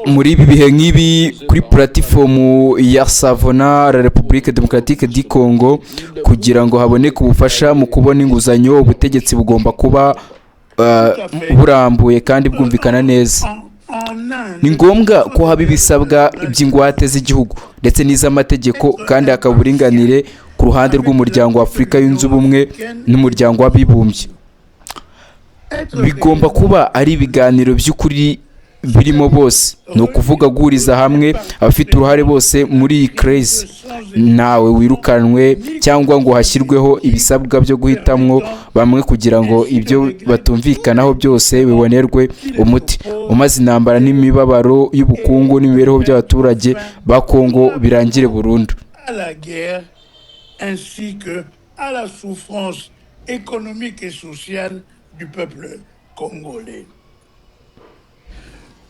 Muri ibi bihe nk'ibi, kuri plateforme ya Savona la République Démocratique du Congo, kugira ngo haboneke ubufasha mu kubona inguzanyo, ubutegetsi bugomba kuba burambuye kandi bwumvikana neza. Ni ngombwa ko haba ibisabwa by'ingwate z'igihugu ndetse n'iz'amategeko, kandi hakaba uburinganire ku ruhande rw'Umuryango wa Afurika Yunze Ubumwe n'Umuryango w'Abibumbye. Bigomba kuba ari ibiganiro by'ukuri birimo bose, ni ukuvuga guhuriza hamwe abafite uruhare bose muri iyi crise, ntawe wirukanwe cyangwa ngo hashyirweho ibisabwa byo guhitamwo bamwe, kugira ngo ibyo batumvikanaho byose bibonerwe umuti, umaze intambara n'imibabaro y'ubukungu n'imibereho by'abaturage ba Kongo birangire burundu. À la guerre ainsi que à la souffrance économique et sociale du peuple congolais.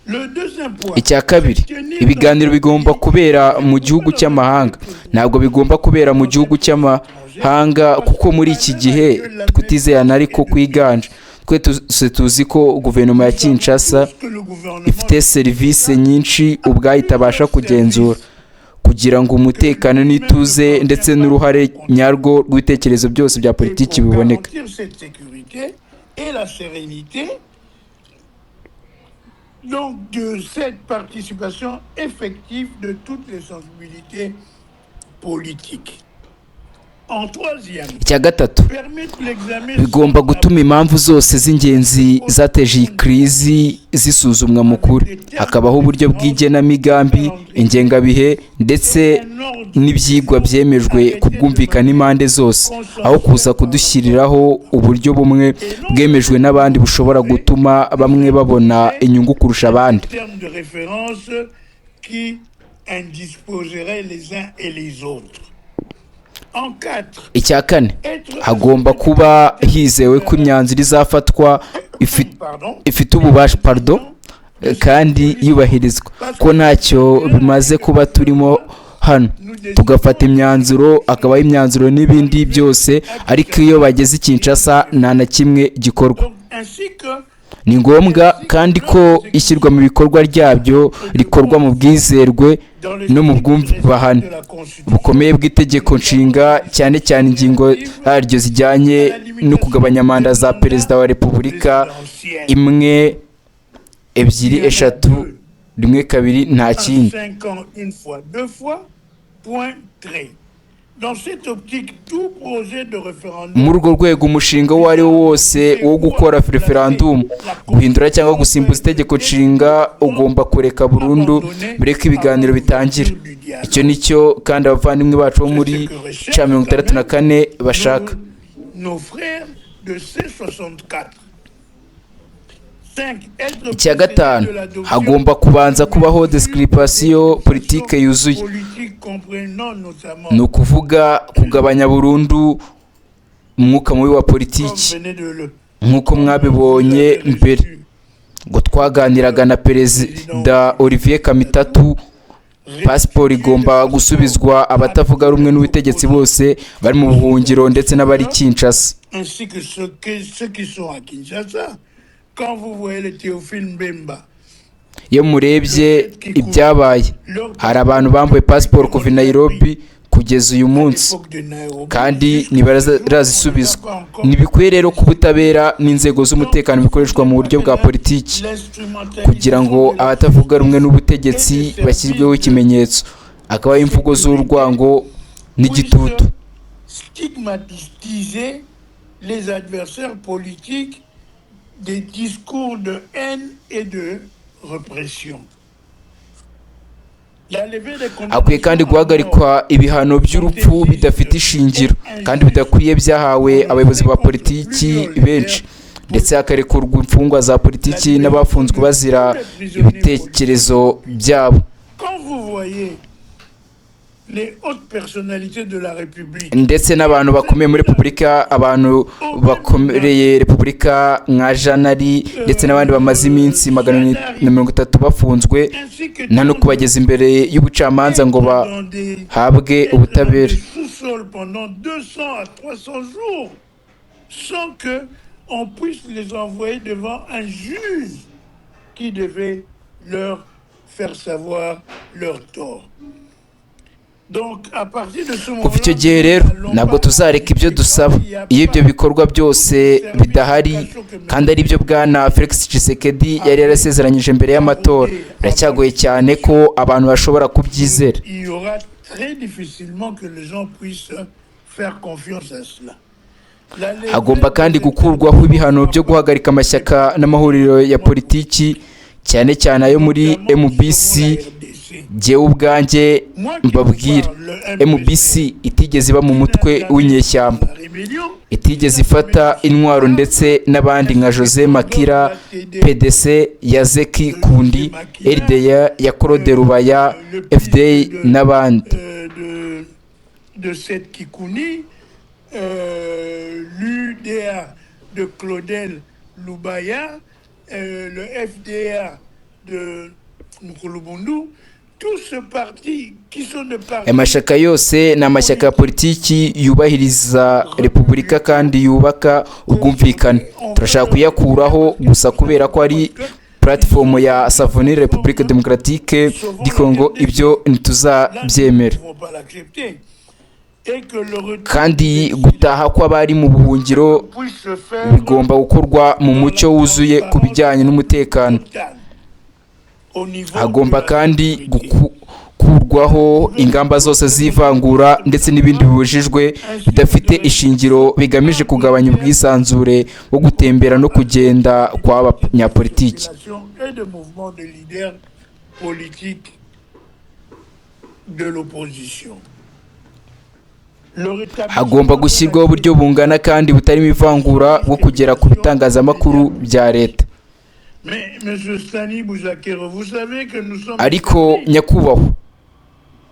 Le deuxième point, Icya kabiri, ibiganiro bigomba kubera mu gihugu cy'amahanga. Ntabwo bigomba kubera mu gihugu cy'amahanga, kuko muri iki gihe kutizerana ariko kwiganje. Twe twese tuzi ko guverinoma ya Kinshasa que le gouvernement ifite serivisi nyinshi ubwayo itabasha kugenzura, kugira ngo umutekano n'ituze ndetse n'uruhare nyarwo rw'ibitekerezo byose bya politiki pour biboneka. garantir cette sécurité et la sérénité, donc de cette participation effective de toutes les sensibilités politiques. En troisième, Icya gatatu, permettre l'examen bigomba gutuma impamvu zose z'ingenzi zateje iyi crise zisuzumwa mu kuri, hakabaho uburyo bw'igenamigambi, ingengabihe ndetse n'ibyigwa byemejwe ku bwumvikane n'impande zose, aho kuza kudushyiriraho uburyo bumwe bwemejwe n'abandi bushobora gutuma bamwe babona inyungu kurusha abandi. Termes de référence qui indisposeraient les uns et les autres. En quatre, Icya kane, être hagomba kuba hizewe ko imyanzuro izafatwa pardon, ifite ububasha, pardon, kandi yubahirizwa, ko ntacyo bimaze kuba turimo hano tugafata imyanzuro, akabaho imyanzuro n'ibindi byose, ariko iyo bageze i Kinshasa nta na kimwe gikorwa. Donc, ainsi que Ni ngombwa kandi ko ishyirwa mu bikorwa ryabyo rikorwa mu bwizerwe dans le no mu bwumvahane de la Constitution bukomeye bw'Itegeko Nshinga, cyane cyane ingingo zaryo zijyanye no kugabanya manda za Perezida wa Repubulika: imwe, ebyiri, eshatu, rimwe, kabiri, nta kindi. 5 ans, une fois, deux fois, point trait. Dans cette optique, tout projet de référendum Muri urwo rwego, umushinga uwo ari wo wose wo gukora referandumu, guhindura cyangwa gusimbuza Itegeko Nshinga, ugomba kureka burundu mbere y'uko ibiganiro bitangira. Icyo ni cyo kandi abavandimwe bacu bo muri C64 bashaka. Nos frères de C64. Cinq, être Icya gatanu, hagomba kubanza kubaho décrispation politique yuzuye, politique comprenant notamment, ni ukuvuga kugabanya burundu umwuka mubi wa politiki, comme venait de le nk'uko mwabibonye mbere ngo twaganiraga na Perezida Olivier Kamitatu. Pasiporo igomba gusubizwa abatavuga rumwe n'ubutegetsi bose bari mu buhungiro ndetse n'abari Kinshasa. Ainsi que ceux qui sont à Kinshasa. Quand vous voyez le Théophile Mbemba, Iyo murebye ibyabaye, hari abantu bambuye pasiporo kuva i Nairobi kugeza uyu munsi, kandi ntibarazisubizwa. Ntibikwiye rero ko ubutabera n'inzego z'umutekano bikoreshwa mu buryo bwa politiki kugira ngo abatavuga rumwe n'ubutegetsi bashyirweho ikimenyetso, akabaho imvugo z'urwango n'igitutu. Stigmatiser les adversaires politiques des discours de haine et de répression. La levée des Hakwiye kandi guhagarikwa ibihano by'urupfu bidafite ishingiro kandi bidakwiye byahawe abayobozi ba politiki benshi, ndetse hakarekurwa imfungwa za politiki n'abafunzwe bazira ibitekerezo byabo. Quand vous voyez les hautes personnalités de la République, Ndetse n'abantu bakomeye muri Repubulika, abantu bakomereye Repubulika nka Janari ndetse n'abandi bamaze iminsi 430 bafunzwe, ainsi que nta no kubageza imbere y'ubucamanza ngo bahabwe ubutabera. Sous-sol pendant 200 à 300 jours sans que on puisse les envoyer devant un juge qui devait leur faire savoir leur tort. Donc, à partir de ce Kuva icyo gihe rero, ntabwo tuzareka ibyo dusaba iyo ibyo bikorwa byose bidahari, kandi ari byo Bwana Felix Tshisekedi yari yarasezeranyije mbere y'amatora. Biracyagoye cyane ko abantu bashobora kubyizera. Il y aura très difficilement que les gens puissent faire confiance à cela. Hagomba kandi gukurwaho ibihano byo guhagarika amashyaka n'amahuriro ya politiki, cyane cyane ayo muri MBC. Jyewe ubwanjye mbabwira, MBC itigeze iba mu mutwe w'inyeshyamba, itigeze ifata intwaro, ndetse n'abandi nka Jose Makila, PDC ya Zeki Kundi, RDA ya Claude Rubaya, FDA n'abandi. De Seth Kikuni, l'UDA de Claudel Lubaya, le FDA de Mukulubundu, tous ces partis qui sont des partis Aya mashyaka yose ni amashyaka ya politiki yubahiriza repubulika kandi yubaka ubwumvikane. Turashaka kuyakuraho gusa kubera ko ari plateforme ya Savonner République Démocratique du Congo? Ibyo ntituzabyemera. Ne vont pas l'accepter. Et que le retour Kandi gutaha kw'abari mu buhungiro puisse se faire bigomba gukorwa mu mucyo wuzuye ku bijyanye n'umutekano. Au niveau Hagomba de la kandi sécurité. gukurwaho ingamba zose z'ivangura ndetse n'ibindi bibujijwe bidafite ishingiro bigamije kugabanya ubwisanzure bwo gutembera no kugenda kw'abanyapolitiki. Et de mouvements de leaders politiques de l'opposition. Le rétablissement Hagomba gushyirwaho uburyo bungana kandi butarimo ivangura bwo kugera ku bitangazamakuru bya leta. Mais, monsieur Stanley Bouzakero, vous savez que nous sommes Ariko nyakubahwa,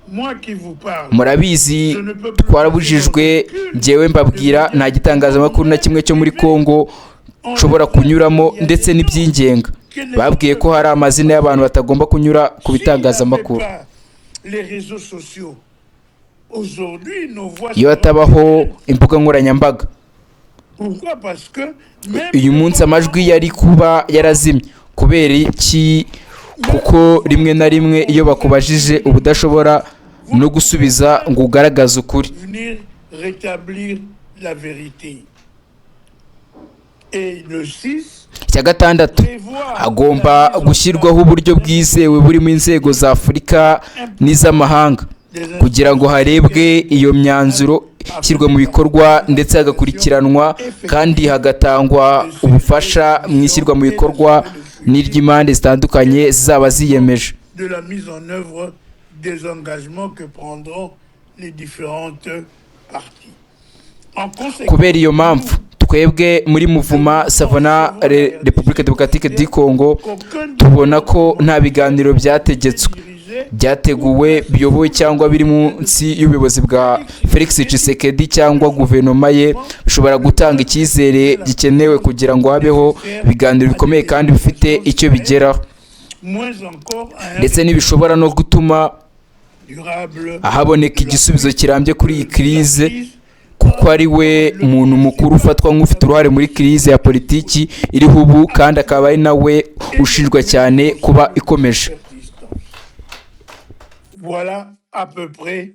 Moi qui vous parle, murabizi, twarabujijwe. Njyewe mbabwira, nta gitangazamakuru na kimwe cyo muri Congo nshobora kunyuramo, ndetse n'ibyingenga. Babwiye ko hari amazina y'abantu batagomba kunyura ku bitangazamakuru. S'il n'y avait pas les réseaux sociaux, aujourd'hui, nos voix Iyo hatabaho imbuga nkoranyambaga, Pourquoi? Parce que même uyu munsi amajwi yari kuba yarazimye. Kubera iki? Kuko rimwe na rimwe iyo bakubajije, uba udashobora no gusubiza ngo ugaragaze ukuri. Venir rétablir la vérité. Et le 6, Icya gatandatu, hagomba gushyirwaho uburyo bwizewe burimo inzego za Afurika n'iz'amahanga kugira ngo harebwe iyo myanzuro ishyirwa mu bikorwa, ndetse hagakurikiranwa kandi hagatangwa ubufasha mu ishyirwa mu bikorwa n'iry'impande zitandukanye zizaba ziyemeje. De la mise en œuvre des engagements que prendront les différentes parties. En conséquence, Kubera iyo mpamvu, twebwe muri Mouvement Savona République Démocratique du Congo qu'aucun tubona ko nta biganiro byategetswe, dirigé byateguwe, biyobowe cyangwa biri munsi y'ubuyobozi bwa Felix Tshisekedi cyangwa guverinoma ye bishobora gutanga icyizere gikenewe kugira ngo habeho ibiganiro bikomeye kandi bifite icyo bigeraho, moins encore à un ndetse ntibishobora no gutuma durable haboneka igisubizo kirambye kuri iyi crise, kuko ari we muntu mukuru ufatwa nk'ufite uruhare muri crise ya politiki iriho ubu, kandi akaba ari nawe ushinjwa cyane kuba ikomeje. Persistance. Voilà à peu près